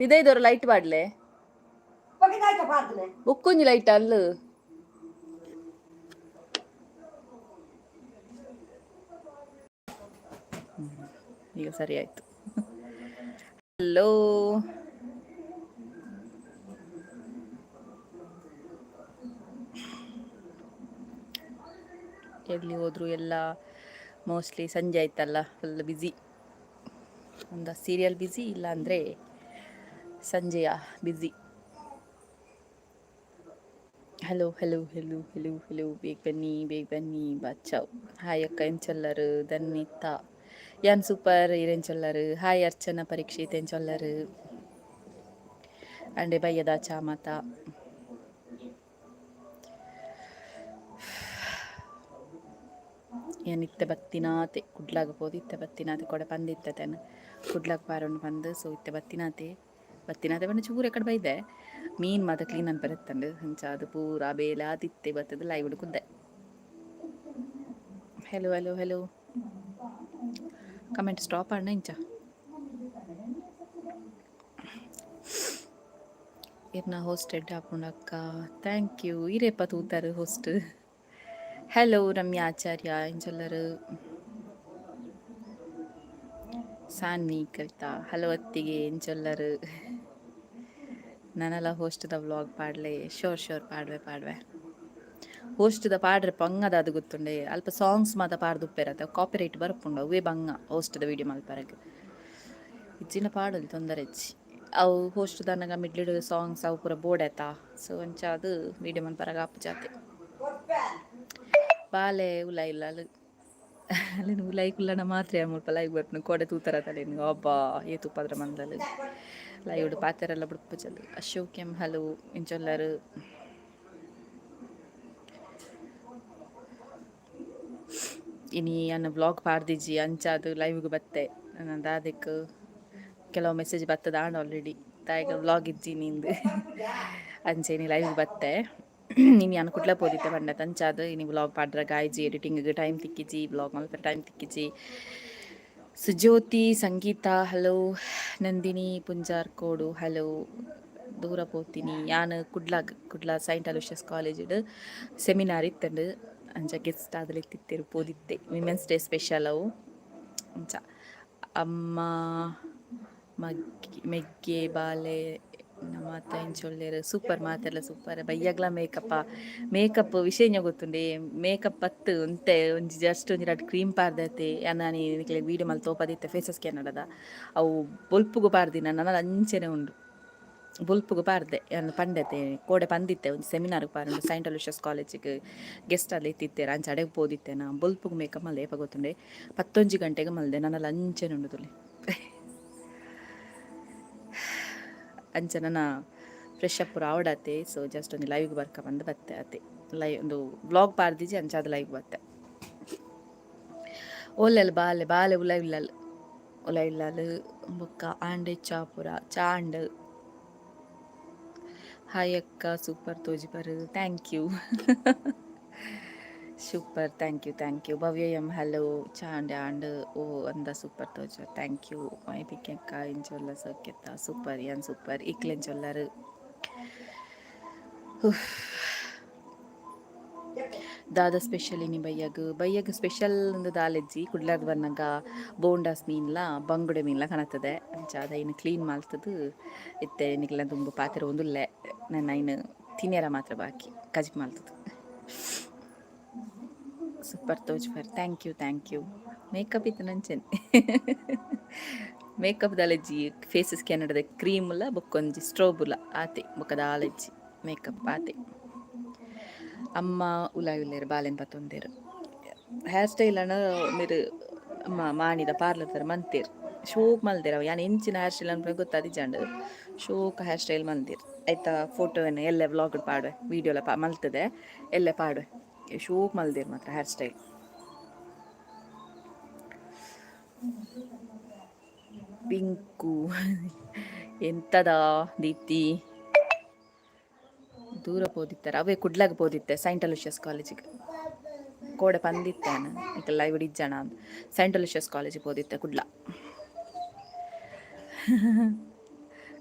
ಇದೇ light ಪಾಡ್ಲೆ. ಬೊಕ್ಕೊಂಜಿ light ಅಲ್ಲು. ಈಗ ಸರಿ ಆಯ್ತು. ಹಲೋ, ಎಲ್ಲಿ ಹೋದ್ರು ಎಲ್ಲ? ಮೋಸ್ಟ್ಲಿ ಸಂಜೆ ಆಯ್ತಲ್ಲ, ಫುಲ್ ಬ್ಯುಸಿ. ಒಂದು ಸೀರಿಯಲ್ ಬ್ಯುಸಿ, ಇಲ್ಲ ಅಂದರೆ ಸಂಜೆಯ busy. Hello hello hello hello hello, ಬೇಗ ಬನ್ನಿ, ಬೇಗ ಬನ್ನಿ. ಬಚ್ಚಾವ್. ಹಾಯ್ ಅಕ್ಕ, ಎಂಚೊಲ್ಲರು? ಧನ್ವಿತಾ, ಯಾನ್ ಸೂಪರ್, ಇರೆಂಚೊಲ್ಲರು? ಹಾಯ್ ಅರ್ಚನಾ ಪರೀಕ್ಷಿತ್, ಎಂಚೊಲ್ಲರು? ಅಂಡೆ ಬಯ್ಯದ ಚಾ ಮಾತ? ಏನ್ ಇತ್ತೆ ಬತ್ತಿನಾತೆ. ಕುಡ್ಲಾಗ ಪೋದು ಇತ್ತೆ ಬತ್ತಿನಾತೆ. ಕೊಡೆ ಪಂದಿತ್ತೆ ತೇನ್ ಕುಡ್ಲಾಗ ಪಾರೊಂಡು ಪಂದು. ಸೊ ಇತ್ತೆ ಬತ್ತಿನಾತೆ. ಬತ್ತಿನಾತೆ ಪಂಡ ಚೂರು ಎಕಡೆ ಬೈದೆ, ಮೀನ್ ಮಾತ ಕ್ಲೀನ್ ಅನ್ಪರೆತ್ತಂಡು. ಅಂಚ ಅದು ಪೂರ ಬೇಲೆ ಆದಿತ್ತೆ ಬತ್ತದ ಲೈವ್ ಕುದ್ದೆ. Hello hello hello, comment stop ಅಣ್ಣ ಇಂಚ. ಇರ್ನ ಹೋಸ್ಟೆಡ್ ಆಪುಂಡಕ್ಕ. Thank you. ಇರೇಪ ತೂತಾರು ಹೋಸ್ಟ್. ಹಲೋ ರಮ್ಯಾ ಆಚಾರ್ಯ, ಎಂಚೊಲ್ಲರು? ಸಾನ್ವಿ ಕವಿತಾ, ಹಲೋ ಅತ್ತಿಗೆ, ಎಂಚೊಲ್ಲರು? ನನಲ ಹೋಸ್ಟ್ದ ವ್ಲಾಗ್ ಪಾಡ್ಲೆ. ಶೋರ್ ಶೋರ್, ಪಾಡ್ವೆ ಪಾಡ್ವೆ. ಹೋಸ್ಟ್ದ ಪಾಡ್ರೆ ಪಂಗದ ಅದು ಗೊತ್ತುಂಡೆ. ಅಲ್ಪ ಸಾಂಗ್ಸ್ ಮಾತ ಪಾಡ್ದುಪ್ಪೆರತ, ಕಾಪಿರೈಟ್ ಬರ್ಪುಂಡು. ಅವೇ ಬಂಗ ಹೋಸ್ಟ್ದ ವೀಡಿಯೋ ಮಲ್ಪರಗ್. ಇಜ್ಜಿನ ಪಾಡೊಲಿ, ತೊಂದರೆ ಇಜ್ಜಿ. ಅವು ಹೋಸ್ಟ್ ದನಗ ಮಿಡ್ಲಿಡ್ ಸಾಂಗ್ಸ್ ಅವು ಪೂರ ಬೋರ್ಡ್ ಆಯ್ತಾ. ಸೊ ಅಂಚ ಅದು ವೀಡಿಯೋ ಮಲ್ಪರಗ ಆಪುಜಾತೆ. ಬಾಲೆ ಉಲ ಇಲ್ಲ ಅಲ್ಲಿ. ಅಲ್ಲಿ ಉಲಾಯಿ ಕುಲ್ಲನ ಮಾತ್ರೆ ಮುಲ್ಪ ಲೈವ್ ಬರ್ಪುನು. ಕೋಡೆ ತೂತರ ತಲೆನ್ ಅಬ್ಬಾ ಏತು ಉಪದ್ರ ಮಂದಲ್. ಲೈವ್ ಪಾತೆರೆಲ್ಲ ಬುಡ್ಪುಜಲ್. ಅಶೋಕ್ ಎಂ, ಹಲೋ, ಇಂಚೊಲ್ಲರು? ಇನಿ ಅನ್ನ ವ್ಲಾಗ್ ಪಾಡ್ದಿಜ್ಜಿ, ಅಂಚಾದ್ ಲೈವ್ಗ್ ಬತ್ತೆ. ನನ್ನ ದಾದೆಕ್ ಕೆಲವು ಮೆಸೇಜ್ ಬತ್ತದ ಆಂಡ್ ಆಲ್ರೆಡಿ, ದಾಯೆಗ್ ವ್ಲಾಗ್ ಇಜ್ಜಿ ನಿಂದು? ಅಂಚ ಇನಿ ಲೈವ್ ಬತ್ತೆ. ಇನಿ ಯಾನ್ ಕುಡ್ಲ ಪೋದಿತ್ತೆ ಪಂಡ, ಅಂಚಾದ್ ಇನಿ ವ್ಲಾಗ್ ಪಾಡ್ರಗ ಆಯ್ಜಿ. ಎಡಿಟಿಂಗ್ ಟೈಮ್ ತಿಕ್ಕಿಜಿ, ವ್ಲಾಗ್ ಮಲ್ಪೆರೆ ಟೈಮ್ ತಿಕ್ಕಿಜಿ. ಸುಜ್ಯೋತಿ ಸಂಗೀತ, ಹಲೋ. ನಂದಿನಿ ಪುಂಜಾರ್ಕೋಡು, ಹಲೋ. ದೂರ ಪೋತೀನಿ ಯಾನ್ ಕುಡ್ಲಾಗ್. ಕುಡ್ಲ ಸೈಂಟ್ ಅಲೋಶಿಯಸ್ ಕಾಲೇಜ್ಡ್ ಸೆಮಿನಾರ್ ಇತ್ತಂಡು. ಅಂಚ ಗೆಸ್ಟ್ ಆದ್ ಇತ್ತಿತ್ತೆರ್, ಪೋದಿತ್ತೆ. ವಿಮೆನ್ಸ್ ಡೇ ಸ್ಪೆಷಲ್ ಅವು. ಅಂಚ ಅಮ್ಮ ಮಗ್ಗಿ ಮೆಗ್ಗೆ ಬಾಲೆ ಮಾತ ಎಂಚೊಲ್ಲೆರ್? ಸೂಪರ್, ಮಾತೆರ್ಲ ಸೂಪರ್. ಬಯ್ಯಗ್ಲ ಮೇಕಪ್. ಮೇಕಪ್ ವಿಷಯ ಗೊತ್ತುಂಡೆ? ಮೇಕಪ್ ಪತ್ತು ಒಂತೆ ಒಂಜಿ ಜಸ್ಟ್ ಒಂಜಿ ರಡ್ಡ್ ಕ್ರೀಮ್ ಪಾರ್ದತೆ. ಯಾನ್ ಆನಿ ನಿಕ್ಲೆಗ್ ವೀಡಿಯೋ ಮಲ್ತ್ ತೋಪದಿತ್ತೆ ಫೇಸಸ್ ಕೆನಡದ. ಅವು ಬೊಲ್ಪುಗು ಪಾರ್ದಿನ, ನನಲ ಅಂಚೆನೆ ಉಂಡು. ಬೊಲ್ಪುಗು ಪಾರ್ದೆ. ಯಾನ್ ಪಂಡೆತೆ, ಕೋಡೆ ಪಂದಿತ್ತೆ, ಒಂಜಿ ಸೆಮಿನಾರ್ ಪಾರುಂಡು ಸೈಂಟ್ ಅಲೋಶಿಯಸ್ ಕಾಲೇಜಿಗ್ ಗೆಸ್ಟ್ ಆದ್ ಇತ್ತಿತ್ತೆರ್. ಅಂಚ ಅಡೆಗ್ ಪೋದಿತ್ತೆ ನಾ. ಬೊಲ್ಪುಗು ಮೇಕಪ್ ಮಲ್ದೆ. ಏಪ ಗೊತ್ತುಂಡೆ? 11 ಗಂಟೆಗ್ ಮಲ್ದೆ. ನನಲ ಅಂಚೆನೆ ಉಂಡು ತೂಲೆ. ಅಂಚ ನನ ಫ್ರೆಶ್ ಅಪ್ ಪೂರ ಆವಡಾತೆ. ಸೊ ಜಸ್ಟ್ ಒಂಜಿ ಲೈವ್ಗ್ ಬರ್ಕ ಪಂದ್ ಬತ್ತೆ ಆತೆ. ಲೈವ್ ಉಂದು ವ್ಲಾಗ್ ಪಾರ್ದಿಜಿ, ಅಂಚಾದ್ ಲೈವ್ ಬತ್ತೆ. ಓಲೆಲ್ ಬಾಲೆ? ಬಾಲೆ ಉಲ ಇಲ್ಲಲ್, ಉಲ ಇಲ್ಲಲ್. ಬೊಕ್ಕ ಆಂಡೆ ಚಾ ಪೂರ ಚಾ ಆಂಡ್. ಹಾಯ್ ಅಕ್ಕ, super ತೋಜಿಪರ್. Thank you. Super, thank you, thank you. Bhavya M, hello. ಚಾ ಆಂಡ್ ಆಂಡ್. ಓ ಅಂದ, ಸೂಪರ್ ತೋಜ. Thank you. My ಪಿಕ್ ಅಕ್ಕ, ಎಂಚೊಲ್ಲ? ಸೌಖ್ಯತ್ತ? ಸೂಪರ್, ಯಾನ್ ಸೂಪರ್. ಇಕ್ಲ್ ಎಂಚೊಲ್ಲರು? ದಾದ ಸ್ಪೆಷಲ್ ಇನಿ ಬಯ್ಯಗ್? ಬಯ್ಯಗ್ ಸ್ಪೆಷಲ್ ಇಂದು ದಾಲೆಜ್ಜಿ. ಕುಡ್ಲದ್ ಬನ್ನಗ ಬೋಂಡಾಸ್ ಮೀನ್ಲ ಬಂಗುಡೆ ಮೀನ್ಲ ಕನತದೆ. ಅಂಚ ಐನ್ ಕ್ಲೀನ್ ಮಲ್ತುದು ಇತ್ತೆ ನಿಕ್ಲೆನ ದುಂಬು ಪಾತೆರೊಂದುಲ್ಲೆ. ನನ ಐನ್ ತಿನ್ಯರ ಮಾತ್ರ ಬಾಕಿ, ಕಜಿಪ್ ಮಲ್ತುದು. ಸೂಪರ್ ತೋಜ್ಪರ್. Thank you, thank you. Makeup ಇತ್ತುನಂಚನೆ. Makeup ದಾಲೆಜ್ಜಿ, ಫೇಸ್ ಸ್ಕ್ಯಾನರ್ದ ಕ್ರೀಮ್ಲ ಬೊಕ್ಕೊಂಜಿ ಸ್ಟ್ರೋಬುಲ ಆತೆ. ಬೊಕ್ಕ ದಾಲೆಜ್ಜಿ ಮೇಕಪ್, ಆತೆ. ಅಮ್ಮ ಉಲಾಯಿ ಉಲ್ಲೆರ್, ಬಾಲೆನ್ ಪತೊಂದೆರ್. ಹೇರ್ ಸ್ಟೈಲ್ ಅನ ಮೇರ್ ಮಾಣಿದ ಪಾರ್ಲರ್ ಮಂತೆರ್. ಶೋಕ್ ಮಲ್ದೆರ್ ಅವು. ಯಾನ್ ಎಂಚಿನ ಹೇರ್ ಸ್ಟೈಲ್ ಅನ್ಪುನ ಗೊತ್ತಾದಿಜ್ಜಂಡ್. ಶೋಕ್ ಹೇರ್ ಸ್ಟೈಲ್ ಮಲ್ದೆರ್. ಐತ ಫೋಟೋನ್ ಎಲ್ಲೆ ವ್ಲಾಗ್ ಪಾಡುವೆ. ವೀಡಿಯೋಲ ಮಲ್ತದೆ, ಎಲ್ಲೆ ಪಾಡುವೆ. ಶೋಕ್ ಮಲ್ದೆರ್ ಮಾತ್ರ ಹೇರ್ ಸ್ಟೈಲ್. ಪಿಂಕು ಎಂತದ ದೀಪ್ತಿ? ದೂರ ಪೋದಿತ್ತಾರೆ. ಅವೇ ಕುಡ್ಲಾಗ ಪೋದಿತ್ತೆ ಸೈಂಟ್ ಅಲೋಶಿಯಸ್ ಕಾಲೇಜಿಗೆ. ಕೋಡೆ ಪಂದಿತ್ತೆ ನಿಕಲ್ ಲೈವ್ ಇಜ್ಜಣ. ಸೈಂಟ್ ಅಲೋಶಿಯಸ್ ಕಾಲೇಜಿಗೆ ಪೋದಿತ್ತೆ ಕುಡ್ಲ.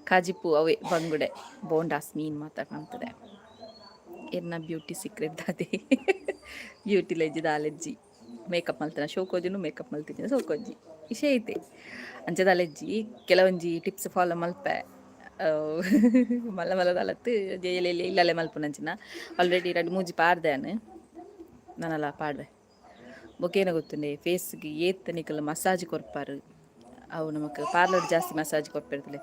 ಕಾಜಿಪು ಅವೇ ಬಂಗುಡೆ ಬೋಂಡಾಸ್ ಮೀನ್ ಮಾತ ಕಾಣ್ತದೆ. ಎನ್ನ ಬ್ಯೂಟಿ ಸೀಕ್ರೆಟ್ ದಾದೆ? ಬ್ಯೂಟಿ ಲೆಜ್ಜಿ ದಾಲೆಜ್ಜಿ. ಮೇಕಪ್ ಮಲ್ತನ ಶೋಕೋಜುನು, ಮೇಕಪ್ ಮಲ್ತಿದ್ದೀನಿ ಸೋಕೋಜ್ಜಿ, ವಿಷಯ ಐತೆ. ಅಂಚ ದಾಲೆಜ್ಜಿ, ಕೆಲವೊಂಜಿ ಟಿಪ್ಸ್ ಫಾಲೋ ಮಲ್ಪೆ. ಮಲ್ಲ ಮಲ್ಲ ದಾಲತ್ತು ಜೈಲೆ ಇಲ್ಲಲೆ ಮಲ್ಪುನಂಚಿನ. ಆಲ್ರೆಡಿ ರಡ್ಡ್ ಮೂಜಿ ಪಾಡ್ದೆ ನನಲ ಪಾಡ್ವೆ. ಬೊಕೇನ ಗೊತ್ತುಂಡೆ, ಫೇಸ್ಗೆ ಏತ್ ನಿಕಲ್ ಮಸಾಜ್ ಕೊರ್ಪಾರು, ಅವು ನಮಕ್ ಪಾರ್ಲರ್ ಜಾಸ್ತಿ ಮಸಾಜ್ ಕೊರ್ಪಿರ್ತಲೆ.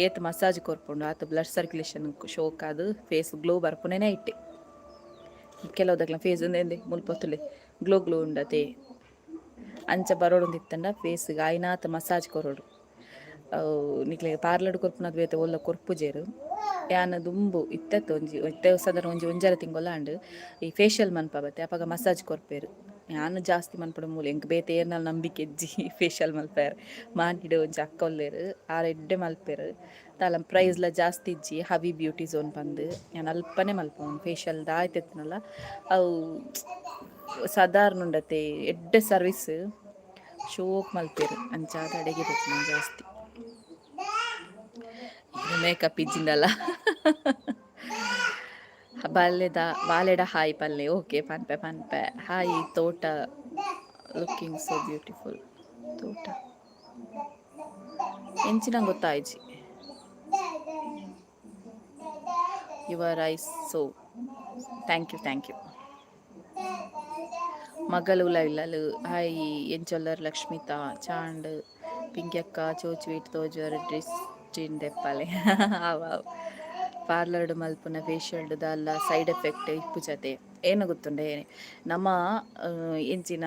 ಏತ್ ಮಸಾಜ್ ಕೊರ್ಪುಂಡು ಆತ ಬ್ಲಡ್ ಸರ್ಕ್ಯುಲೇಷನ್ ಶೋಕ್ ಆದ್ ಫೇಸ್ ಗ್ಲೋ ಬರ್ಪುನೇನೆ ಇಟ್ಟೆ. ಕೆಲವುದಕ್ಲ ಫೇಸ್ ಒಂದೇ ಮುಲ್ಪ ತೂಲೆ, ಗ್ಲೋ ಗ್ಲೋ ಉಂಡತೆ. ಅಂಚ ಬರೋಡೊಂದಿತ್ತಂಡ ಫೇಸ್ಗೆ ಆಯ್ನಾತ್ ಮಸಾಜ್ ಕೊರೊಡು. ಅವು ನಿಕ್ಲೆಗ್ ಪಾರ್ಲರ್ ಕೊರ್ಪುನದು ಬೇತೆ ಒಲ್ಲ ಕೊರ್ಪುಜೆರ್. ಯಾನ್ ದುಂಬು ಇತ್ತೆತ್ ಒಂಜಿ ಇತ್ತೆ ಸಾಧಾರಣ ಒಂಜಿ ಒಂಜರೆ ತಿಂಗೊಲ ಆಂಡ್, ಈ ಫೇಶಿಯಲ್ ಮನ್ಪ ಬತ್ತೆ. ಅಪಗ ಮಸಾಜ್ ಕೊರ್ಪೆರ್. ಯಾನ್ ಜಾಸ್ತಿ ಮನ್ಪುನ ಮೂಲೆ, ಎಂಕ್ ಬೇತೆ ಏರ್ನಾಲ್ ನಂಬಿಕೆ ಇಜ್ಜಿ ಫೇಶಿಯಲ್ ಮಲ್ಪೆರ್. ಮಾನಿಡ್ ಒಂಜಿ ಅಕ್ಕ ಉಲ್ಲೆರ್, ಆರ್ ಎಡ್ಡೆ ಮಲ್ಪೆರ್. ದಾಲ ಪ್ರೈಸ್ಲ ಜಾಸ್ತಿ ಇಜ್ಜಿ. ಹವಿ ಬ್ಯೂಟಿ ಝೋನ್ ಪಂದ್. ಯಾನ್ ಅಲ್ಪನೆ ಮಲ್ಪುನು ಫೇಶಿಯಲ್. ದಾಯ್ತೆತ್ನಲ್ಲ, ಅವು ಸಾಧಾರಣ ಉಂಡತೆ, ಎಡ್ಡೆ ಸರ್ವಿಸ್, ಶೋಕ್ ಮಲ್ಪೆರ್. ಅಂಚಾದ್ ಅಡೆಗೆ ಪೋಪುನ ಜಾಸ್ತಿ. ಮೇಕಪ್ ಇಜ್ಜಿಂಡಲ ಬಾಲ್ಯದ ಬಾಲೆಡ ಹಾಯ್ ಪಲ್ಲೆ. ಓಕೆ, ಪನ್ಪೆ ಪನ್ಪೆ. ಹಾಯ್ ತೋಟ, ಲುಕಿಂಗ್ ಸೋ ಬ್ಯೂಟಿಫುಲ್. ತೋಟ ಎಂಚಿನ ಗೊತ್ತಾಯ್ಜಿ. Your eyes so, thank you, thank you. ಮಗಳು ಇಲ್ಲಲು. ಹಾಯ್, ಎಂಚೊಲ್ಲರ್ ಲಕ್ಷ್ಮಿತಾ ಚಾಂಡ್. ಪಿಂಕ್ಯಕ್ಕ ಚೋಚ್ ವೀಟ್ ತೋಜುವರ್, ಡ್ರೆಸ್ ದೆಪ್ಪಾಲೆ. ಅವ್ ಅವ್ ಪಾರ್ಲರ್ಡ್ ಮಲ್ಪುನ ಫೇಶಿಯಲ್ ದಾಲ ಸೈಡ್ ಎಫೆಕ್ಟ್ ಇಪ್ಪುಜತೆ. ಏನು ಗೊತ್ತುಂಡೆ, ನಮ್ಮ ಎಂಚಿನ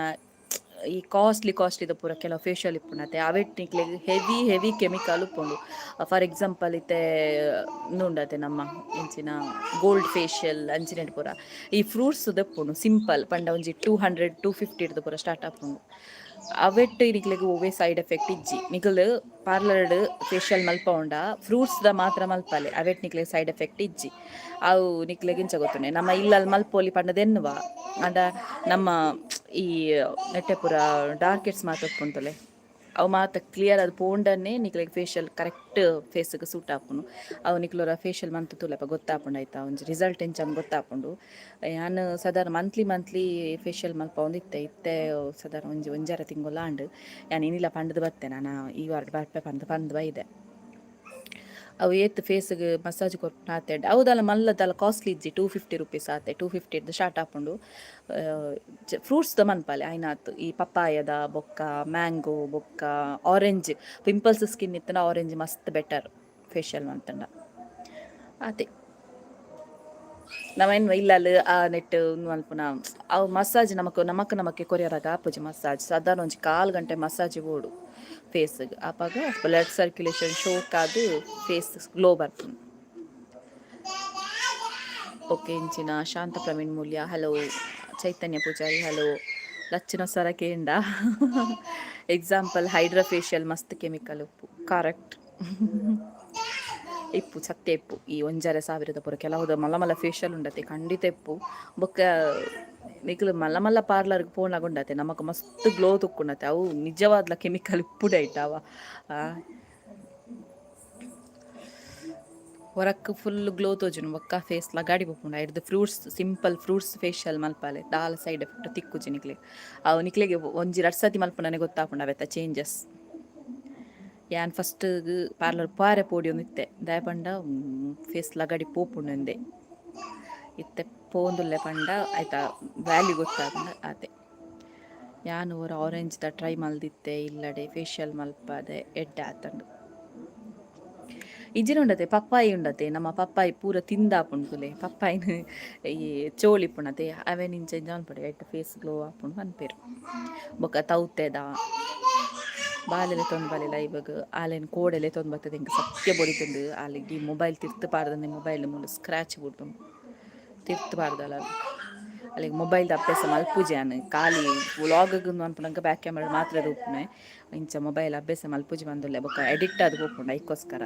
ಈ ಕಾಸ್ಟ್ಲಿ ಕಾಸ್ಟ್ಲಿದ ಪೂರ ಕೆಲವು ಫೇಶಿಯಲ್ ಇಪ್ಪುಂಡತೆ, ಅವೆಟ್ ನಿಕ್ಲೆಗ್ ಹೆವಿ ಹೆವಿ ಕೆಮಿಕಲ್ ಉಪ್ಪುಂಡು. ಫಾರ್ ಎಕ್ಸಾಂಪಲ್, ಇತ್ತೆ ಉಂಡತೆ ನಮ್ಮ ಎಂಚಿನ ಗೋಲ್ಡ್ ಫೇಶಿಯಲ್ ಅಂಚಿನೆಟ್ ಪೂರ ಈ ಫ್ರೂಟ್ಸ್ ದೆಪ್ಪುಂಡು. ಸಿಂಪಲ್ ಪಂಡ ಒಂಜಿ 200, 250 ಡ್ದು ಪೂರ ಸ್ಟಾರ್ಟ್ ಆಪುಂಡು. ಅವೆಟ್ ನಿಕ್ಲೆಗ್ ಒವ್ವೆ ಸೈಡ್ ಎಫೆಕ್ಟ್ ಇಜ್ಜಿ. ನಿಕುಲು ಪಾರ್ಲರ್ಡ್ ಫೇಶಿಯಲ್ ಮಲ್ಪೌಂಡ ಫ್ರೂಟ್ಸ್ ದ ಮಾತ್ರ ಮಲ್ಪಲೆ. ಅವೆಟ್ ನಿಕ್ಲೆಗ್ ಸೈಡ್ ಎಫೆಕ್ಟ್ ಇಜ್ಜಿ. ಅವು ನಿಕ್ಲೆಗ್ ಇಂಚ ಗೊತ್ತುಂಡೆ, ನಮ್ಮ ಇಲ್ಲಲ್ ಮಲ್ಪೊಲಿ ಪಂಡದೆನ್ನುವ. ಆಂಡ ನಮ್ಮ ಈ ನೆಟ್ಟೆ ಪೂರ ಡಾರ್ಕೆಟ್ಸ್ ಮಾತ ಉಪ್ಪುಂತಲೆ, ಅವು ಮಾತ ಕ್ಲಿಯರ್ ಅದು ಪೋಂಡನೆ ನಿಕ್ಲೆಗ್ ಫೇಶಿಯಲ್ ಕರೆಕ್ಟ್ ಫೇಸ್ಗೆ ಸೂಟ್ ಆಪುಂಡು. ಅವು ನಿಕ್ಲೊರ ಫೇಶಿಯಲ್ ಮಂತ್ ತೂಲೆಪ ಗೊತ್ತಾಪುಂಡು ಆಯ್ತಾ, ಒಂಜಿ ರಿಸಲ್ಟ್ ಎಂಚ ಗೊತ್ತಾಪುಂಡು. ಯಾನ್ ಸಾಧಾರಣ ಮಂತ್ಲಿ ಮಂತ್ಲಿ ಫೇಶಿಯಲ್ ಮಲ್ಪವೊಂದಿತ್ತೆ. ಇತ್ತೆ ಸಾಧಾರಣ ಒಂಜಿ ಒಂಜರೆ ತಿಂಗೊಲ ಆಂಡ್. ಯಾನ್ ಇನಿಲ ಪಂಡ್ದ್ ಬತ್ತೆ, ನಾನು ಈ ವಾರ ಬರ್ಪೆ ಪಂದ್ ಪಂದ್ ಬೈದೆ. ಅವು ಏತ್ ಫೇಸ್ಗೆ ಮಸಾಜ್ ಕೊರ್ಪುನ ಆತೆ. ಅವು ದಾಲ ಮಲ್ಲ ದಾಲ ಕಾಸ್ಟ್ಲಿ ಇಜ್ಜಿ, ₹250 ಆತೆ. 250 ಸ್ಟಾರ್ಟ್ ಆಪುಂಡು. ಫ್ರೂಟ್ಸ್ ದ ಮನ್ಪಾಲೆ ಆಯ್ನಾತ್. ಈ ಪಪ್ಪಾಯದ, ಬೊಕ್ಕ ಮ್ಯಾಂಗೋ, ಬೊಕ್ಕ ಆರೆಂಜ್. ಪಿಂಪಲ್ಸ್ ಸ್ಕಿನ್ ಇತ್ತಂಡ ಆರೆಂಜ್ ಮಸ್ತ್ ಬೆಟರ್ ಫೇಶಿಯಲ್ ಮಂತಂಡ ಆತೆ. ನವೇನ್ ಇಲ್ಲಲ್ ಆ ನೆಟ್ ಮಲ್ಪುನ ಅವು ಮಸಾಜ್ ನಮಕ್ ನಮಕ್ ನಮಕ್ಕೆ ಕೊರಿಯರಾಗ ಆಪುಜಿ. ಮಸಾಜ್ ಸಾಧಾರಣ ಒಂಜಿ ಕಾಲ್ ಗಂಟೆ ಮಸಾಜ್ ಬೋಡು ಫೇಸ್ಗ್. ಅಪಗ ಬ್ಲಡ್ ಸರ್ಕ್ಯುಲೇಷನ್ ಶೋಕ್ ಆದ್ ಫೇಸ್ ಗ್ಲೋ ಬರ್ಪುಂಡು. ಓಕೆ, ಇಂಚಿನ ಶಾಂತ ಪ್ರವೀಣ್ ಮೂಲ್ಯ ಹಲೋ, ಚೈತನ್ಯ ಪೂಜಾರಿ ಹಲೋ. ಲಚ್ಚಿನ ಸರ ಕೇಂಡ. ಎಕ್ಸಾಂಪಲ್ ಹೈಡ್ರಾ ಫೇಶಿಯಲ್ ಮಸ್ತ್ ಕೆಮಿಕಲ್ ಉಪ್ಪು. ಕರೆಕ್ಟ್, ಇಪ್ಪು, ಸತ್ಯ ಇಪ್ಪು. ಈ 1,500ದ ಪೂರ ಕೆಲವುದ ಮಲ್ಲ ಮಲ್ಲ ಫೇಶಿಯಲ್ ಉಂಡತೆ, ಖಂಡಿತ ಇಪ್ಪು. ಬೊಕ್ಕ ನಿಕುಲು ಮಲ್ಲ ಮಲ್ಲ ಪಾರ್ಲರ್ಗೆ ಪೋನಾಗ ಉಂಡತೆ, ನಮಕ್ ಮಸ್ತ್ ಗ್ಲೋ ತುಕ್ಕುಂಡತೆ. ಅವು ನಿಜವಾದ್ಲ ಕೆಮಿಕಲ್ ಇಪ್ಪುಡೆ ಅವ. ಹೊರಕ್ ಫುಲ್ ಗ್ಲೋ ತೋಜುನು, ಬೊಕ್ಕ ಫೇಸ್ ಲಗಾಡಿ ಪೋಪುಂಡು. ಐರ್ದ್ ಫ್ರೂಟ್ಸ್, ಸಿಂಪಲ್ ಫ್ರೂಟ್ಸ್ ಫೇಶಿಯಲ್ ಮಲ್ಪಾಲೆ. ದಾಲ ಸೈಡ್ ಎಫೆಕ್ಟ್ ತಿಕ್ಕುಜಿ ನಿಕ್ಲೆಗ್. ಅವು ನಿಕ್ಲೆಗ್ ಒಂಜಿ ರಡ್ಡ್ ಸತಿ ಮಲ್ಪುನನೆ ಗೊತ್ತಾಪುಂಡು ಅವೆತ ಚೇಂಜಸ್. ಯಾನ್ ಫಸ್ಟ್ ಪಾರ್ಲರ್ ಪಾರೆ ಪೋಡಿಯೊಂದಿತ್ತೆ. ದಾಯೆ ಪಂಡ ಫೇಸ್ ಲಗಾಡಿ ಪೋಪುಂಡು ಇತ್ತೆ. ಪೋಂದುಲ್ಲೆ ಪಂಡ ಆಯ್ತಾ ವ್ಯಾಲ್ಯೂ ಗೊತ್ತಾಪುಂಡು ಆತೆ. ಯಾನ್ ಒರ ಆರೆಂಜ್ ದ ಟ್ರೈ ಮಲ್ದಿತ್ತೆ. ಇಲ್ಲಡೆ ಫೇಶಿಯಲ್ ಮಲ್ಪದೆ ಎಡ್ಡೆ ಆತುಂಡು. ಇಜ್ಜಿನ ಉಂಡತೆ, ಪಪ್ಪಾಯಿ ಉಂಡತೆ. ನಮ್ಮ ಪಪ್ಪಾಯಿ ಪೂರ ತಿಂದಾಪುಂಡು ತೂಲೆ. ಪಪ್ಪಾಯಿನ ಈ ಚೋಳಿ ಇಪ್ಪುಂಡತೆ, ಅವೆನ್ ಇಂಚ ಇಂಚ ಮನ್ಪೊಡು, ಐಟ್ ಫೇಸ್ ಗ್ಲೋ ಆಪುಂಡು ಪನ್ಪೆರ್. ಬೊಕ್ಕ ತೌತೆದ ಬಾಲೆಲೆ ತೊಂದು ಬಲೆ ಲೈವಗ್. ಆಲೆನ್ ಕೋಡೆಲೆ ತೊಂದು ಬತ್ತದ. ಎಂಕ್ ಸತ್ಯ ಬೊಡಿತುಂಡು. ಆಲೆಗ್ ಈ ಮೊಬೈಲ್ ತಿರ್ತ್ ಪಾಡ್ದಂದೆ ಮೊಬೈಲ್ ಮೂಲು ಸ್ಕ್ರ್ಯಾಚ್ ಬುಡ್ದುಂಡು. ತಿರ್ತ್ ಪಾಡ್ದಲ. ಅಲೆಗ್ ಮೊಬೈಲ್ದ ಅಭ್ಯಾಸ ಮಲ್ಪುಜಿ ಯಾನ್. ಖಾಲಿ ವ್ಲಾಗ್ ಮನ್ಪುನಗ ಬ್ಯಾಕ್ ಕ್ಯಾಮ್ರಾ ಮಾತ್ರ ಉಪ್ಪುನೆ. ಇಂಚ ಮೊಬೈಲ್ ಅಭ್ಯಾಸ ಮಲ್ಪುಜಿ ಪಂದುಲ್ಲೆ. ಬೊಕ್ಕ ಎಡಿಕ್ಟ್ ಆದ್ ಪೋಪುಂಡು, ಐಕೋಸ್ಕರ.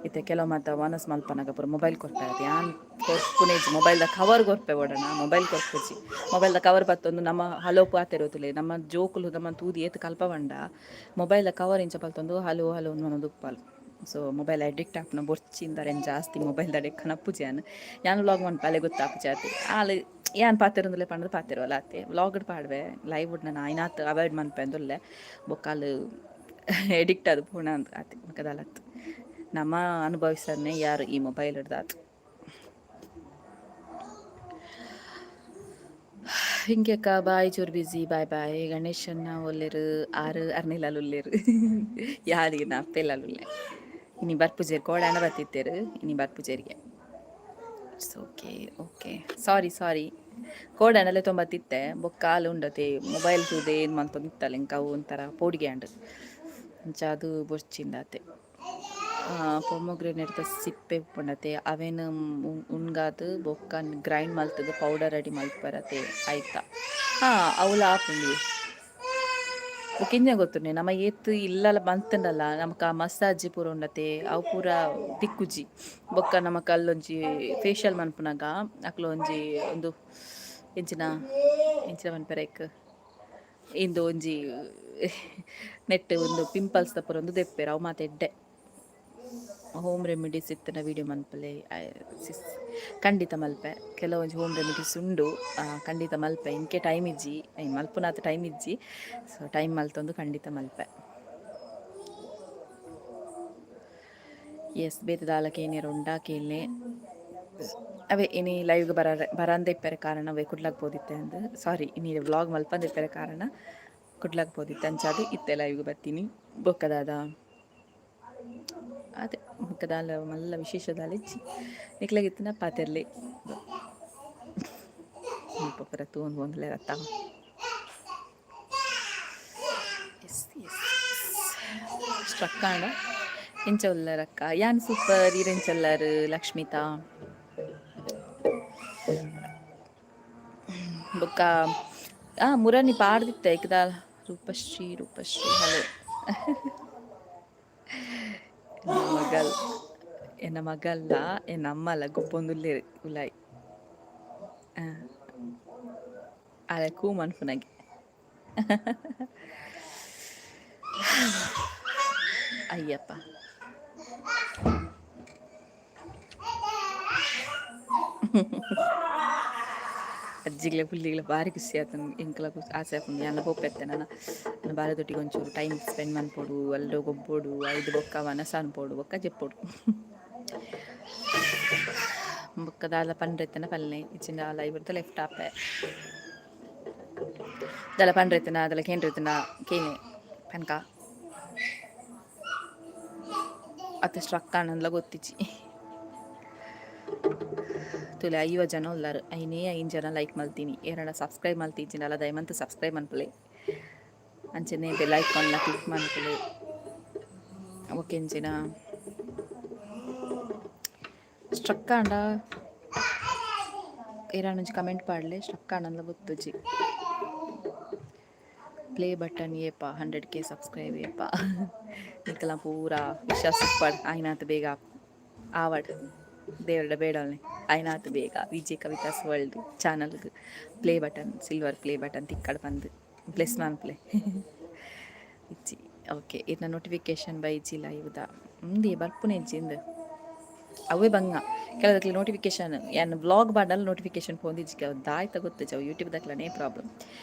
ಇತ್ತೆ ಕೆಲವು ಮಾತ ವನಸ್ ಮಲ್ಪನಗ ಪೂರ ಮೊಬೈಲ್ ಕೊರ್ಪೆ. ಯಾನ್ ಕೊರ್ಪುನೆ ಇಜ್ಜಿ. ಮೊಬೈಲ್ದ ಕವರ್ ಕೊರ್ಪೆ ಓಡಣ, ಮೊಬೈಲ್ ಕೊರ್ಪುಜಿ. ಮೊಬೈಲ್ದ ಕವರ್ ಪತ್ತೊಂದು ನಮ್ಮ ಹಲೋ ಪಾತೆರೋತುಲೆ. ನಮ್ಮ ಜೋಕುಲು ನಮ್ಮ ತೂದು ಏತ್ ಕಲ್ಪವಂಡ, ಮೊಬೈಲ್ದ ಕವರ್ ಇಂಚ ಪಲ್ತೊಂದು ಹಲೋ ಹಲೋ ಪನೊಂದು ಉಪ್ಪಾಲ್. ಸೊ ಮೊಬೈಲ್ ಅಡಿಕ್ಟ್ ಆಪುನ ಬೊರ್ಚಿಂದಾರೆನ್ ಜಾಸ್ತಿ ಮೊಬೈಲ್ ದಡೆ ಕನಪುಜಿ ಯಾನ್. ಯಾನ್ ವ್ಲಾಗ್ ಮನ್ಪಾಲೆ ಗೊತ್ತಾಪುಜಿ ಆತೆ. ಆಲ್ ಯಾನ್ ಪಾತೆರೊಂದುಲ್ಲೆ ಪಂಡ್ದ್ ಪಾತೆರುವಲ್ ಆತೆ. ವ್ಲಾಗ್ಡ್ ಪಾಡ್ವೆ, ಲೈವ್ ಡ್ ನನ ಆಯ್ನಾತ್ ಅವಾಯ್ಡ್ ಮನ್ಪೆಂದುಲ್ಲೆ. ಬೊಕ್ಕ ಆಲ್ ಎಡಿಕ್ಟ್ ಆದ್ ಪೋಣ ಅಂದ್ ಆತೆ, ಬೊಕ ದಾಲತ್. ನಮ ಅನುಭವಿಸನ್ನೇ ಯಾರು ಈ ಮೊಬೈಲ್ ಡ್ದಾತ್. ಹಿಂಗೆ ಅಕ್ಕ ಬಾಯ್, ಚೂರು ಬಿಸಿ, ಬಾಯ್ ಬಾಯ್. ಗಣೇಶನ್ನ ಒಲ್ಲೆರ್? ಆರು ಅರ್ನಿಲಾಲ್ ಉಲ್ಲೆರ್. ಯಾರಿಗೆ ನಾ ಅಪ್ಪೆಲ್ಲಾಲ್ ಉಲ್ಲೆ. ಇನಿ ಬರ್ಪುಜೆರ್, ಕೋಡಾಂಡ ಬತ್ತಿತ್ತೆರ್, ಇನಿ ಬರ್ಪುಜೆರಿಗೆ. It's okay okay, sorry sorry. ಕೋಡಾಂಡಲೆ ತೊಂಬತ್ತಿತ್ತೆ, ಬೊಕ್ಕ ಆಲ್ ಉಂಡತೆ ಮೊಬೈಲ್ ತೂದೆ ಏನು ಮಲ್ತೊಂದಿತ್ತಲ್ಲ, ಎಂಕ್ ಅವು ಒಂಥರ ಪೋಡಿಗೆ ಆಂಡ್. ಅಂಚ ಅದು ಬೊರ್ಚಿಂದಾತೆ. ಪೊಮೊಗ್ರೆನೇಟ್ ಸಿಪ್ಪೆ ಉಪ್ಪುಂಡತೆ, ಅವೆನ್ ಉಣ್ಗಾದ್ ಬೊಕ್ಕ ಗ್ರೈಂಡ್ ಮಲ್ತುದು ಪೌಡರ್ ರೆಡಿ ಮಲ್ಪರತೆ ಆಯ್ತಾ. ಹಾಂ, ಅವುಲ ಆಪುಂಡು. ಬೊಕ ಎಂಚ ಗೊತ್ತುಂಡೆ, ನಮ ಏತ್ ಇಲ್ಲಲ ಮಲ್ತ್ಂಡಲ ನಮಕ್ ಆ ಮಸಾಜ್ ಪೂರ ಉಂಡತೆ, ಅವು ಪೂರ ತಿಕ್ಕುಜಿ. ಬೊಕ್ಕ ನಮಕ್ ಅಲ್ಲೊಂಜಿ ಫೇಶಿಯಲ್ ಮನ್ಪುನಗ ಅಕ್ಲು ಒಂಜಿ ಉಂದು ಎಂಚಿನ ಎಂಚಿನ ಪನ್ಪೆರ್ ಐಕ್, ಇಂದು ಒಂಜಿ ನೆಟ್ ಉಂದು ಪಿಂಪಲ್ಸ್ ದ ಪೂರ ಉಂದು ದೆಪ್ಪೆರ್, ಅವು ಮಾತ ಎಡ್ಡೆ. ಹೋಮ್ ರೆಮಿಡೀಸ್ ಇತ್ತಿನ ವೀಡಿಯೋ ಮನ್ಪಲೆ ಸಿಸ್. ಖಂಡಿತ ಮಲ್ಪೆ. ಕೆಲವೊಂಜಿ ಹೋಮ್ ರೆಮಿಡೀಸ್ ಉಂಡು, ಖಂಡಿತ ಮಲ್ಪೆ. ಇಂಕೆ ಟೈಮ್ ಇಜ್ಜಿ, ಮಲ್ಪುನಾತ್ ಟೈಮ್ ಇಜ್ಜಿ. ಸೊ ಟೈಮ್ ಮಲ್ತೊಂದು ಖಂಡಿತ ಮಲ್ಪೆ. ಎಸ್, ಬೇತೆ ದಾಲ ಕೇನಿಯರ ಉಂಡಾ ಕೇನ್ಲೆ. ಅವೇ ಇನಿ ಲೈವ್ಗೆ ಬರ ಬರಂದೆ ಇಪ್ಪರೆ ಕಾರಣ ಅವೇ ಕುಡ್ಲಾಗ್ ಪೋದಿತ್ತೆ ಅಂದ್. ಸಾರಿ, ಇನಿ ವ್ಲಾಗ್ ಮಲ್ಪಂದೆ ಇಪ್ಪರೆ ಕಾರಣ ಕುಡ್ಲಾಗ್ ಪೋದಿತ್ತೆ. ಅಂಚಾದ್ ಇತ್ತೆ ಲೈವ್ಗೆ ಬತ್ತೀನಿ. ಬೊಕ್ಕ ದಾದ? ಅದೇ, ಬೊಕ್ಕ ದಾಲ ಮಲ್ಲ ವಿಶೇಷ ದಾಲ ಇಜ್ಜಿ. ನಿಕ್ಲೆಗ್ ಇತ್ತಿನ ಪಾತೆರ್ಲೆ. ಮುಲ್ಪ ಪೂರ ತೂವೊಂದು ಪೋವೊಂದುಲ್ಲೆರ್ ಅತ್ತ. ಎಸ್ ಎಸ್, ಸ್ಟ್ರಕ್ ಆಂಡ. ಎಂಚ ಉಲ್ಲರಕ್ಕ? ಯಾನ್ ಸೂಪರ್, ಈರ್ ಎಂಚ ಉಲ್ಲರ್ ಲಕ್ಷ್ಮಿತಾ? ಬೊಕ್ಕ ಆ ಮುರನಿ ಪಾಡ್ದಿತ್ತೆ ಐಕ್ ದಾಲ. ರೂಪಶ್ರೀ ರೂಪಶ್ರೀ ಹಲೋ. ಮಗಲ್, ಎನ್ನ ಮಗಲ್ಲ ಎನ್ನ ಅಮ್ಮಲ ಗೊಬ್ಬೊಂದುಲ್ಲೆರ್ ಉಲಾಯಿ. ಆಲೆ ಕೂ ಮನ್ಪುನಗೆ. ಅಯ್ಯಪ್ಪ. ಅಜ್ಜಿಗ್ಲ ಪುಲ್ಲಿಗ್ಲ ಬಾರಿ ಖುಷಿ ಆತುಂಡು. ಎಂಕ್ಲ ಆಸೆ ಆಪುಂಡು ಯಾನ್ಲ ಪೋಪೆತ್ತೆ ನನ. ನನ ಬಾಲೆದೊಟ್ಟಿಗೆ ಒಂಚೂರು ಟೈಮ್ ಸ್ಪೆಂಡ್ ಮನ್ಪೊಡು, ಅಲ್ಡ್ ಗೊಬ್ಬೊಡು, ಐದ್ ಬೊಕ್ಕ ವನಸ್ ಅನ್ಪೊಡು, ಬೊಕ್ಕ ಜೆಪ್ಪೊಡು. ಬೊಕ್ಕ ದಾಲ ಪಂಡ್ರೆ ಇತ್ತಂಡ ಪಲ್ಲೆ, ಇಜ್ಜಿಂಡ ಲೈವ್ ರ್ದ್ ಲೆಫ್ಟ್ ಆಪೆ. ದಾಲ ಪಂಡ್ರೆ ಇತ್ತಂಡ ದಾಲ ಕೇಂಡ್ರೆ ಇತ್ತಂಡ ಕೇನೆ ಪನ್ಕ. ಅತ್ ಸ್ಟ್ರಕ್ ಆಂಡಂದ್ಲ ಗೊತ್ತಿಜ್ಜಿ. ತೂಲೆ 50 ಜನ ಉಲ್ಲರ್, ಐನೇ ಐನ್ ಜನ ಲೈಕ್ ಮಲ್ತಿನಿ. ಏರಡ ಸಬ್ಸ್ಕ್ರೈಬ್ ಮಲ್ತಿಜ್ಜಿಂಡಲ ದಯಮಂತ್ ಸಬ್ಸ್ಕ್ರೈಬ್ ಮನ್ಪುಲೆ. ಅಂಚನೆ ಬೆಲ್ ಐಕಾನ್ ಲ ಕ್ಲಿಕ್ ಮನ್ಪುಲೆ. ಬೊಕ ಎಂಚಿನ ಸ್ಟ್ರಕ್ ಆಂಡ ಏರಾಂಡ ಒಂಜಿ ಕಮೆಂಟ್ ಪಾಡ್ಲೆ, ಸ್ಟ್ರಕ್ ಆಂಡಂದ್ಲ ಗೊತ್ತುಜಿ. ಪ್ಲೇ ಬಟನ್ ಏಪ 100K subscribe ಏಪ? ನಿಕಲ್ನ ಪೂರ ವಿಶ್ವಾಸ ಇಪ್ಪಡ್, ಆಯಿನಾತ್ ಬೇಗ ಆವಡ್. ದೇವರ್ಡ ಬೇಡೊಲ್ನೆ, ಆಯಿನಾತ್ ಬೇಗ ವಿಜೆ ಕವಿತಾಸ್ ವರ್ಲ್ಡ್ ಚಾನಲ್ಗ್ play button, silver play button ತಿಕ್ಕಡ್ ಪಂದ್ ಬ್ಲೆಸ್ ಮನ್ಪುಲೆ. ಇಜ್ಜಿ, ಓಕೆ. ಇರ್ನ ನೋಟಿಫಿಕೇಶನ್ ಬೈಜಿ ಲೈವ್ದ ಉಂದೇ ಬರ್ಪುನೆ ಇಜ್ಜಿ ಇಂದ್. ಅವೇ ಬಂಗ ಕೆಲದಕ್ಲೆ ನೋಟಿಫಿಕೇಶನ್, ಯಾನ್ ವ್ಲಾಗ್ ಪಾಡ್ಂಡಲ ನೋಟಿಫಿಕೇಶನ್ ಪೋಂದಿಜ್ಜಿ ಕೆಲವು, ದಾಯ್ತ ಗೊತ್ತುಜಿ. ಅವು ಯೂಟ್ಯೂಬ್ ದಕ್ಲನೇ ಪ್ರಾಬ್ಲಮ್.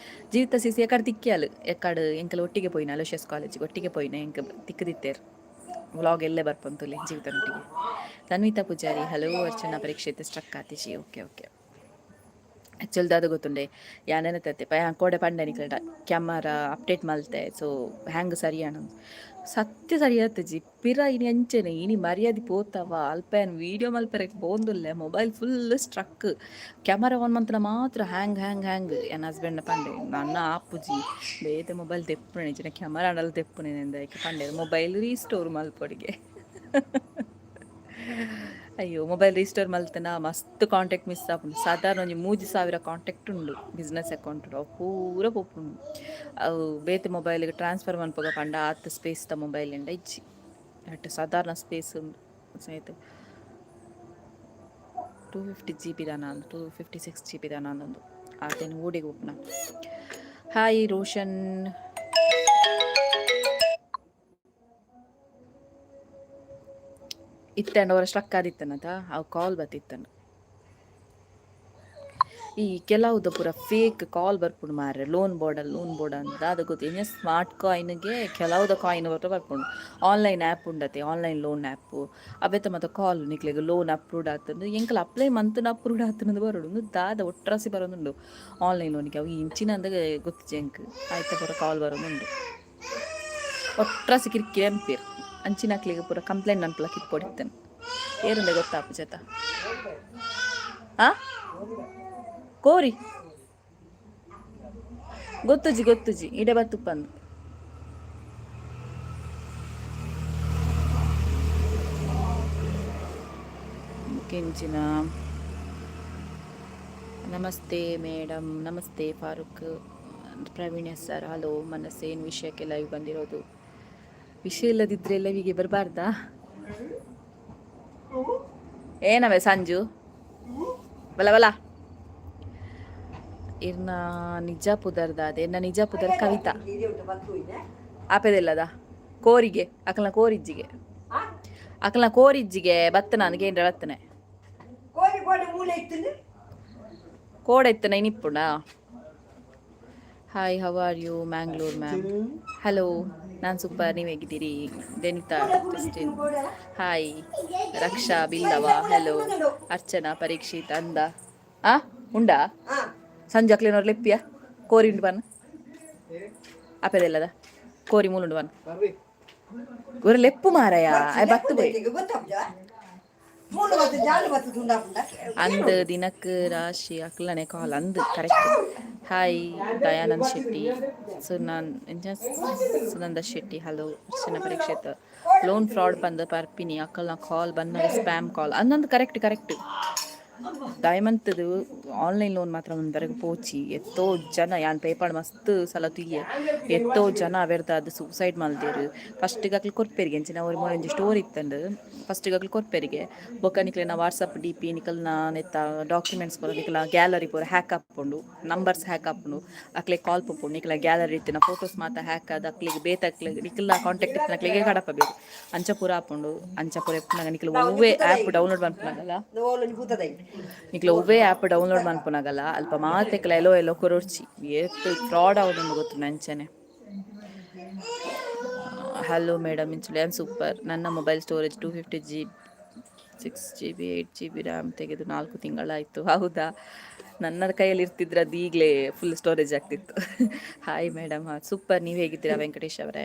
ಜೀವಿತ ಸಿಸಿ ಎಕಡೆ ತಿಕ್ಕಿಯಲ್. ಎಕ್ಕಡ್ ಎಂಕಲ್ ಒಟ್ಟಿಗೆ ಪೋಯಿನ, ಅಲೋಶಿಯಸ್ ಕಾಲೇಜ್ ಒಟ್ಟಿಗೆ ಪೋಯಿನ, ಎಂಕ್ ತಿಕ್ಕುದಿತ್ತೆರ್. ವ್ಲಾಗ್ ಎಲ್ಲೆ ಬರ್ಪುಂತುಲೆ ಜೀವಿತನೊಟ್ಟಿಗೆ. ತನ್ವಿತಾ ಪೂಜಾರಿ ಹಲೋ. ಅರ್ಚನಾ ಪರೀಕ್ಷಿತ್ ಸ್ಟ್ರಕ್ ಆತಿಜಿ. Okay okay. ಆ್ಯಕ್ಚುಲ್ ದಾದ ಗೊತ್ತುಂಡೆ, ಯಾನ್ ನೆನತತ್ತೆ ಪ ಕೋಡೆ ಪಂಡೆ ನಿಕ್ಲೆಡ, ಕ್ಯಾಮರಾ ಅಪ್ಡೇಟ್ ಮಲ್ತೆ, ಸೊ ಹ್ಯಾಂಗ್ ಸರಿ ಆಂಡ್. ಸತ್ಯ ಸರಿ ಆತುಜಿ. ಪಿರ ಇನಿ ಅಂಚೆನೆ, ಇನಿ ಮರ್ಯಾದಿ ಪೋತವ. ಅಲ್ಪ ಯಾನ್ ವೀಡಿಯೋ ಮಲ್ಪೆರೆ ಪೋವೊಂದುಲ್ಲೆ, mobile full struck. Camera on ಮಂತುಂಡ ಮಾತ್ರ ಹ್ಯಾಂಗ್ ಹ್ಯಾಂಗ್ ಹ್ಯಾಂಗ್. ಎನ್ನ ಹಸ್ಬೆಂಡ್ ಪಂಡೆ, ನನ ಆಪುಜಿ, ಬೇತೆ ಮೊಬೈಲ್ ದೆಪ್ಪುನೆ, ಇಜ್ಜಿಂಡ ಕ್ಯಾಮರಾ ಆಂಡಲ ದೆಪ್ಪುನೆ ಅಂದ್. ಪಂಡೆರ್ ಮೊಬೈಲ್ ರೀಸ್ಟೋರ್ ಮಲ್ಪೊಡಿಗೆ. ಅಯ್ಯೋ, ಮೊಬೈಲ್ ರೀಸ್ಟೋರ್ ಮಲ್ತನ ಮಸ್ತ್ ಕಾಂಟ್ಯಾಕ್ಟ್ ಮಿಸ್ ಆಪುಂಡು. ಸಾಧಾರಣ ಒಂಜಿ 3000 ಕಾಂಟ್ಯಾಕ್ಟ್ ಉಂಡು ಬಿಸ್ನೆಸ್ ಅಕೌಂಟ್, ಅವು ಪೂರ ಪೋಪುಂಡು. ಅವು ಬೇತೆ ಮೊಬೈಲ್ಗೆ ಟ್ರಾನ್ಸ್ಫರ್ ಮನ್ಪುಗ ಪಂಡ ಆತ್ ಸ್ಪೇಸ್ ದ ಮೊಬೈಲ್ ಇಂಡ ಇಜ್ಜಿ. ಅಟ್ ಸಾಧಾರಣ ಸ್ಪೇಸ್ ಉಂಡು ಸಹಿತ 250 GB ದಾನ, 256 GB ದಾನ ಅಂದೊಂದು ಆತೇನು ಓಡಿಗೆ ಉಪ್ಪುನ. ಹಾಯ್ ರೋಷನ್. ಇತ್ತೆ ಅವರ ಸ್ಟ್ರಕ್ ಆದಿತ್ತನತ, ಅವು ಕಾಲ್ ಬತ್ತಿತ್ತನು. ಈ ಕೆಲವುದ ಪೂರ ಫೇಕ್ ಕಾಲ್ ಬರ್ಪುಂಡು ಮಾರ್ರೆ, ಲೋನ್ ಬೋರ್ಡ, ಲೋನ್ ಬೋರ್ಡ್ ಅಂತ. ಅದು ಗೊತ್ತು ಇನ್ನು ಸ್ಮಾರ್ಟ್ ಕಾಯಿನ್ಗೆ ಕೆಲವುದ ಕಾಯಿನ್ ಬರ್ತ ಬರ್ಪುಂಡು. ಆನ್ಲೈನ್ ಆ್ಯಪ್ ಉಂಡತೆ, ಆನ್ಲೈನ್ ಲೋನ್ ಆ್ಯಪು. ಅವೆತ ಮಾತ ಕಾಲ್, ನಿಕ್ಲೆಗ್ ಲೋನ್ ಅಪ್ರೂವ್ಡ್ ಆತಂದು, ಎಂಕಲ್ ಅಪ್ಲೈ ಮಂತ್ನ ಅಪ್ರೂವ್ಡ್ ಆತಂದು ಬರೋಡು. ಉಂದು ದಾದ ಒಟ್ರಾಸಿ ಬರೋದುಂಡು ಆನ್ಲೈನ್ ಲೋನಿಗೆ. ಅವು ಇಂಚಿನ ಅಂದ ಗೊತ್ತಿಜ್ಜಿ ಎಂಕ್. ಆಯ್ತ, ಪೂರ ಕಾಲ್ ಬರೋದುಂಡು. ಒಟ್ರಾಸಿ ಕಿರಿಕಿರಿ ಅನ್ಪೇರು. ಅಂಚಿನಕ್ಲೆಗ್ ಪೂರ ಕಂಪ್ಲೇಂಟ್ ಅನ್ಪಲ ಕಿತ್ಕೊಡಿತ್ತೇನೆ. ಏರುಂಡೆ ಗೊತ್ತಾಪು. ಆ ಕೋರಿ ಗೊತ್ತುಜಿ, ಗೊತ್ತುಜಿ. ಇಡೆ ಬತ್ತುಪ್ಪಂದು. ಕೆಂಚಿನ. Namaste madam. Namaste Farooq. Praveen sir, hello. ಮನಸ್ಸೇನು ವಿಷಯಕ್ಕೆ ಲೈವ್ ಬಂದಿರೋದು? ವಿಷಯ ಇಲ್ಲದಿದ್ರೆ ಲೈವಿಗೆ ಬರಬಾರ್ದಾ? ಏನವೆ ಸಂಜು? ಬಲ ಬಲ. ಇರ್ನ ನಿಜ ಪುದರ್ದಾದ? ಎನ್ನ ನಿಜ ಪುದರ್ ಕವಿತಾ. ಆಪೆದಿಲ್ಲದ ಕೋರಿಗೆ, ಅಕಲ್ನ ಕೋರಿಜ್ಜಿಗೆ, ಅಕಲ್ನ ಕೋರಿಜ್ಜಿಗೆ ಬತ್ತ. ನಾನು ಕೇಂದ್ರ ಬತ್ತನೆ. ಕೋಡ ಇತ್ತನ ಇನಿಪ್ಪುಂಡ. Hi, how are you Mangalore ma'am? Hello, ನಾನು ಸೂಪರ್. ನೀವು ಹೇಗಿದ್ದೀರಿ? ದೆನಿತಾ ಕ್ರಿಸ್ಟಿನ್, ಹಾಯ್. ರಕ್ಷಾ ಬಿಲ್ಲವ, ಹಲೋ. ಅರ್ಚನಾ ಪರೀಕ್ಷಿತ್ ಅಂದ. ಆ ಉಂಡಾ ಸಂಜೆ? ಅಕ್ಲೇನವ್ರು ಲೆಪ್ಪಿಯ ಕೋರಿ ಉಂಡು ಬನ್. ಆಪೆದೆಲ್ಲದ ಕೋರಿ ಮೂಲುಂಡು ಬನ್. ಒರ ಲೆಪ್ಪು ಮಾರಾಯ, ಆಯ್ ಬತ್ತು ಪೋಯ್. ಅಂದ್ ದಿನಕ್ ರಾಶಿ ಅಕ್ಲನೆ ಕಾಲ್ ಅಂದ್. ಕರೆಕ್ಟ್. ಹಾಯ್ ದಯಾನಂದ್ ಶೆಟ್ಟಿ, ಸುನನ್ ಎಂಚ Sunanda Shetty, hello. Archana Parikshit, loan fraud ಬಂದ ಪರ್ಪಿನಿ, ಅಕ್ಕಲ್ನ ಕಾಲ್ ಬಂದಾಗ ಸ್ಪ್ಯಾಮ್ ಕಾಲ್ ಅಂದಂದು. Correct correct. ದಯಮಂತದು ಆನ್ಲೈನ್ ಲೋನ್ ಮಾತ್ರ ಒಂದರೆಗ್ ಪೋಚಿ. ಎತ್ತೋ ಜನ ಯಾನ್ ಪೇಪರ್ ಮಸ್ತ್ ಸಲ ತುಯ್ಯೆ. ಎತ್ತೋ ಜನ ಅವೆರ್ದ ಅದು ಸೂಸೈಡ್ ಮಲ್ದೇರು. ಫಸ್ಟಿಗೆ ಅಕ್ಲು ಕೊರ್ಪೆರಿಗೆ ಎಂಚಿನ ಅವ್ರ ಒಂಜಿ ಸ್ಟೋರಿ ಇತ್ತಂಡು. ಫಸ್ಟಿಗೆ ಅಕ್ಲು ಕೊರ್ಪೆರಿಗೆ, ಬೊಕ್ಕ ನಿಕ್ಲೆನ ವಾಟ್ಸಪ್ ಡಿ ಪಿ, ನಿಕಲ್ನ ನೆತ್ತ ಡಾಕ್ಯುಮೆಂಟ್ಸ್ ಪೂರ, ನಿಕಲ್ನ ಗ್ಯಾಲರಿ ಪೂರ ಹ್ಯಾಕ್ ಆಪುಂಡು. ನಂಬರ್ಸ್ ಹ್ಯಾಕ್ ಆಪುಂಡು. ಅಕ್ಲೆ ಕಾಲ್ ಪೋಪುಂಡು. ನಿಕಲ್ನ ಗ್ಯಾಲರಿ ಇತ್ತಿನ ಫೋಟೋಸ್ ಮಾತ ಹ್ಯಾಕ್ ಆದ್ ಅಕ್ಲೆಗ್ ಬೇತೆ ಅಕ್ಲೆಗ್ ನಿಕಲ್ನ ಕಾಂಟ್ಯಾಕ್ಟ್ ಇತ್ತಿನ ಅಕ್ಲೆಗೆ ಕಡಪಬೇಕು. ಅಂಚ ಪೂರ ಆಪುಂಡು. ಅಂಚ ಪೂರ ಇಪ್ಪುನಗ ನಿಕಲ್ ಒವ್ವೆ ಆ್ಯಪ್ ಡೌನ್ಲೋಡ್ ಮನ್ಪುನಾಗಲ್ಲ, ನಿಕ್ಲ ಒವ್ವೆ ಆ್ಯಪ್ ಡೌನ್ಲೋಡ್ ಮನ್ಪುನಾಗಲ್ಲ, ಅಲ್ಪ ಮಾತೆಕ್ಲ ಎಲ್ಲೋ ಎಲ್ಲೋ ಕೊರೊಡ್ಚಿ. ಏತ್ ಫ್ರಾಡ್ ಆವೊಂದು ಗೊತ್ತುಂಡು ಅಂಚನೆ. ಹಲೋ ಮೇಡಮ್, ಇಂಚುಲೆ ಸೂಪರ್. ನನ್ನ mobile storage 250 G 6 GB 8 GB RAM ತೆಗೆದು 4 ತಿಂಗಳಾಯಿತು. ಹೌದಾ? ನನ್ನ ಕೈಯಲ್ಲಿ ಇರ್ತಿದ್ರೆ ಅದು ಈಗಲೇ ಫುಲ್ ಸ್ಟೋರೇಜ್ ಆಗ್ತಿತ್ತು. Hi madam. ಹಾಂ, ಸೂಪರ್. ನೀವು ಹೇಗಿದ್ದೀರಾ ವೆಂಕಟೇಶ್ ಅವರೇ?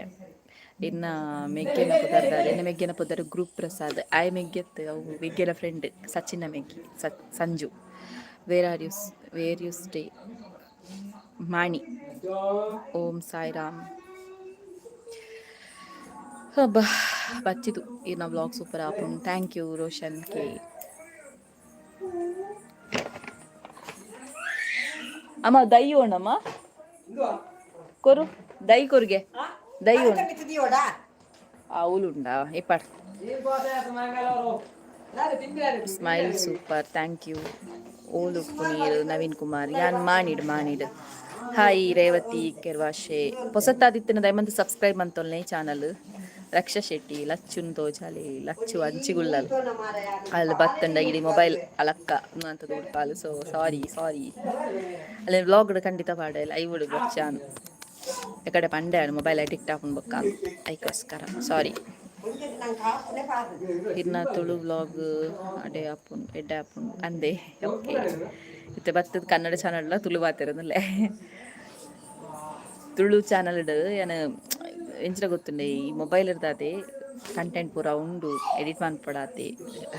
ಇನ್ನು ಮೆಗ್ಗೆನ ಪುದರ್ದಾರೆ? ಇನ್ನು ಮೆಗ್ಗೆನ ಪುದರ್ ಗ್ರೂಪ್ ಪ್ರಸಾದ್. ಆಯ್ ಮೆಗ್ಗೆತ್ ಅವು ಮೆಗ್ಗೆನ ಫ್ರೆಂಡ್ ಸಚಿನ ಮೆಗ್ಗಿ Sanju. Where are you, where you stay? Mani. Om Sairam. ಹಬ್ಬ ಬಚ್ಚಿತು. ಇನ್ನು ವ್ಲಾಗ್ ಸೂಪರ್ ಆಪುಂಡು. Thank you Roshan K. ಅಮ್ಮ, ದೈ ಉಂಡಮ್ಮ. ಕೊರು ದೈ, ಕೊರಿಗೆ ದೈ ಉಂಡು. ಉಂಡಾ ಇಪ್ಪಾಡ್. Smile super, thank you. ಓಲು ಪುನೀರ್ ನವೀನ್ ಕುಮಾರ್? ಯಾನ್ ಮಾಣಿಡ್, ಮಾಣಿಡ್. ಹಾಯ್ ರೇವತಿ ಕೆರ್ವಾಶೆ. ಪೊಸತ್ತಾದಿತ್ತಿನ ದಯಮಂತ ಸಬ್ಸ್ಕ್ರೈಬ್ ಮಂತೊಲ್ನೆ ಚಾನಲ್. ರಕ್ಷಾ ಶೆಟ್ಟಿ, ಲಚ್ಚುನ್ ತೋಜಾಲೆ. ಲಚ್ಚು ಅಂಚಿಗುಳ್ಳಲ್. ಅಲ್ಲಿ ಬತ್ತಂಡ ಇಡೀ ಮೊಬೈಲ್ ಅಲಕ್ಕ ಅಂತ ಉಡ್ಪಾಲು. ಸೊ ಸಾರಿ ಸಾರಿ. ಅಲ್ಲಿ ವ್ಲಾಗ್ ಖಂಡಿತ ಪಾಡೆ, ಲೈವ್ ಬಚ್ಚಾನು. ಕಡೆ ಪಂಡೆ ಮೊಬೈಲ್ ಅಡಿಕ್ಟ್ ಆಪುಂಡು ಬೊಕ್ಕ, ಐಕೋಸ್ಕರ ಸಾರಿ. ಇರ್ನ ತುಳು ವ್ಲಾಗ್ ಅಡೆ ಆಪುಂಡು, ಎಡ್ಡೆ ಆಪುಂಡು ಅಂದೆ. ಓಕೆ, ಇತ್ತೆ ಬತ್ತದ ಕನ್ನಡ ಚಾನಲ್ ತುಳು ಬಾತಿರೋದಲ್ಲೇ. ತುಳು ಚಾನಲ್ ಯಾನ್ ಎಂಚಿನ ಗೊತ್ತುಂಡೆ, ಈ ಮೊಬೈಲ್ ಇರ್ದಾದೆ ಕಂಟೆಂಟ್ ಪೂರ ಉಂಡು, ಎಡಿಟ್ ಮನ್ಪೊಡಾತೆ,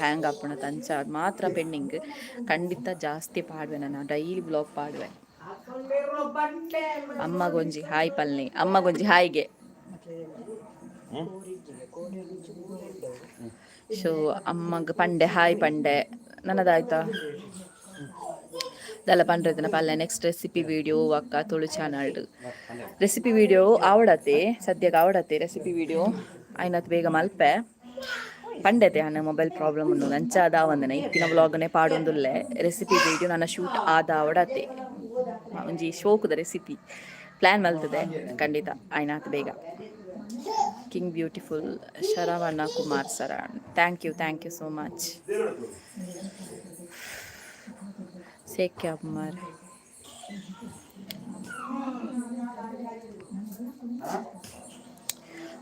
ಹ್ಯಾಂಗ್ ಆಪುಂಡು. ಅಂಚ ಅದು ಮಾತ್ರ ಪೆಂಡಿಂಗ್. ಖಂಡಿತ ಜಾಸ್ತಿ ಪಾಡುವೆ ನಾನು, ಡೈಲಿ ವ್ಲಾಗ್ ಪಾಡುವೆ. ಅಮ್ಮಗೊಂಜಿ ಹಾಯ್ ಪಲ್ನಿ. ಅಮ್ಮಗೊಂಜಿ ಹಾಯ್ಗೆ. ಸೊ ಅಮ್ಮಗ್ ಪಂಡೆ, ಹಾಯ್ ಪಂಡೆ. ನನ್ನದಾಯ್ತಾ? ಅದೆಲ್ಲ ಪಂಡ್ರೆ ಪಲ್ಲೆ. ನೆಕ್ಸ್ಟ್ ರೆಸಿಪಿ ವಿಡಿಯೋ ಅಕ್ಕ ತುಳು ಚಾನಲ್ ರೆಸಿಪಿ ವಿಡಿಯೋ ಆವಡತೆ. ಸದ್ಯಕ್ಕೆ ಆವಡತೆ ರೆಸಿಪಿ ವಿಡಿಯೋ. ಆಯ್ನತ್ ಬೇಗ ಮಲ್ಪೆ ಪಂಡೆತೆ. ಅನ್ನ ಮೊಬೈಲ್ ಪ್ರಾಬ್ಲಮ್ ಉಂಡು, ಅಂಚ ಅದಾವಂದನೆ ಇತ್ತಿನ ವ್ಲಾಗ್ನೆ ಪಾಡೊಂದುಲ್ಲೆ. ರೆಸಿಪಿ ವಿಡಿಯೋ ನನ್ನ ಶೂಟ್ ಆದ ಆವಡತೆ. ಒಂಜಿ ಶೋಕುದ ರೆಸಿಪಿ ಪ್ಲಾನ್ ಮಲ್ತದೆ. ಖಂಡಿತ ಆಯ್ನಾತ್ ಬೇಗ. Looking beautiful Sharavana Kumar sir. Thank you, thank you so much. ಸೇಕೆ ಅಮ್ಮಾರ್.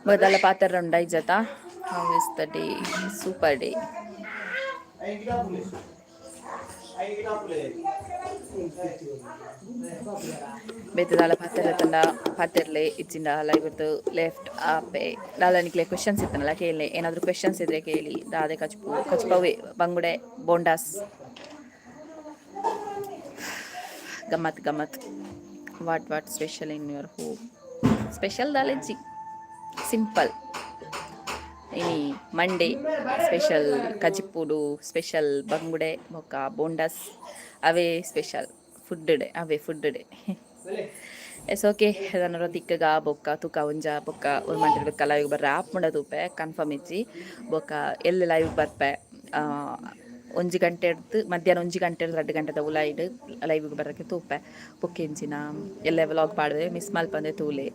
ಬದಲ ಪಾತ್ರ ಉಂಡ ಇಜ್ಜತ. How is the day? Super day. ಬೇತೆ ದಾಲ ಪಾತೆರ ಪಾತೆರ್ಲೆ, ಇಜ್ಜಿಂಡ ಲೈವ್ ಲೆಫ್ಟ್ ಆಪೆ. ದಾಲ ನಿಕ್ಲೆ ಕ್ವೆಶನ್ಸ್ ಇತ್ತನಲ್ಲ, ಕೇಳಿ. ಏನಾದರೂ ಕ್ವೆಶನ್ಸ್ ಇದ್ರೆ ಕೇಳಿ. ದಾದೆ ಕಚ್ಪು ಕಚ್ಪವೇ, ಬಂಗುಡೆ, ಬೋಂಡಾಸ್, ಗಮ್ಮತ್ ಗಮ್ಮತ್. What special in your home? Special ದಾಲೆಜ್ಜಿ, simple. ಇನಿ ಮಂಡೇ ಸ್ಪೆಷಲ್ ಕಜಿಪುಡು, ಸ್ಪೆಷಲ್ ಬಂಗುಡೆ ಬೊಕ್ಕ ಬೋಂಡಾಸ್. ಅವೇ ಸ್ಪೆಷಲ್ ಫುಡ್ ಡೇ, ಅವೇ ಫುಡ್ ಡೇ. ಎಸ್, ಓಕೆ, ನನರ ತಿಕ್ಕಗ ಬೊಕ್ಕ ತೂಕ ಒಂಜ ಬೊಕ್ಕ ಒಂದು ಮಂಟೆ ಲೈವ್ ಬರ್ರೆ ಆಪುಂಡ ತೂಪೆ, ಕನ್ಫರ್ಮ್ ಇಜ್ಜಿ. ಬೊಕ್ಕ ಎಲ್ಲೆ ಲೈವ್ ಬರ್ಪೆ. 1 ಗಂಟೆ ಹಿಡ್ದು, ಮಧ್ಯಾಹ್ನ 1 ಗಂಟೆ ಹಿಡ್ದು 2 ಗಂಟೆದ ಉಲಾಯಿಡ್ ಲೈವ್ಗೆ ಬರೋಕ್ಕೆ ತೂಪೆ. ಬೊಕ್ಕ ಎಂಚಿನ, ಎಲ್ಲೆ ವ್ಲಾಗ್ ಪಾಡುವೆ, ಮಿಸ್ ಮಲ್ಪಂದೆ ತೂಲೆ.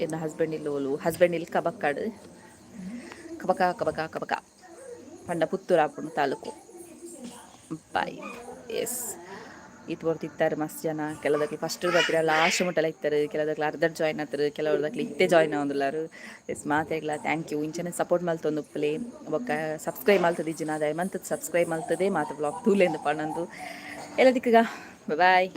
ಎನ್ನ ಹಸ್ಬೆಂಡ್ ಇಲ್ಲೋಲು, ಹಸ್ಬೆಂಡ್ ಇಲ್ಲಿ ಕಬಕ್ಕಾಡು. ಕಬಕ ಕಬಕ ಕಬಕ ಪಂಡ ಪುತ್ತೂರು ಆಪುಂಡು ತಾಲೂಕು. ಬಾಯ್. ಎಸ್, ಈತ್ ಪೊರ್ತು ಇತ್ತಾರೆ ಮಸ್ತ್ ಜನ. ಕೆಲದಕ್ಲು ಫಸ್ಟ್ ಬರ್ತೀರ, ಲಾಸ್ಟ್ ಮುಟ್ಟಲ ಇತ್ತಾರೆ. ಕೆಲದಕ್ಲು ಅರ್ಧ ಜಾಯ್ನ್ ಆತರು, ಕೆಲವ್ರದಕ್ಲು ಇತ್ತೆ ಜಾಯ್ನ್ ಆವೊಂದುಲ್ಲಾರು. ಎಸ್, ಮಾತೆಗ್ಲ thank you. ಇಂಚನೆ ಸಪೋರ್ಟ್ ಮಲ್ತೊಂದು ಉಪ್ಪುಲೆ. ಬೊಕ್ಕ ಸಬ್ಸ್ಕ್ರೈಬ್ ಮಲ್ತದಿಜ್ಜಿನ, ದಯಮಂತದ್ ಸಬ್ಸ್ಕ್ರೈಬ್ ಮಲ್ತದೆ ಮಾತ ವ್ಲಾಗ್ ತೂಲೆಂದು ಪನೊಂದು ಎಲ್ಲ ದಿಕ್ಕಗ. ಬಾಯ್.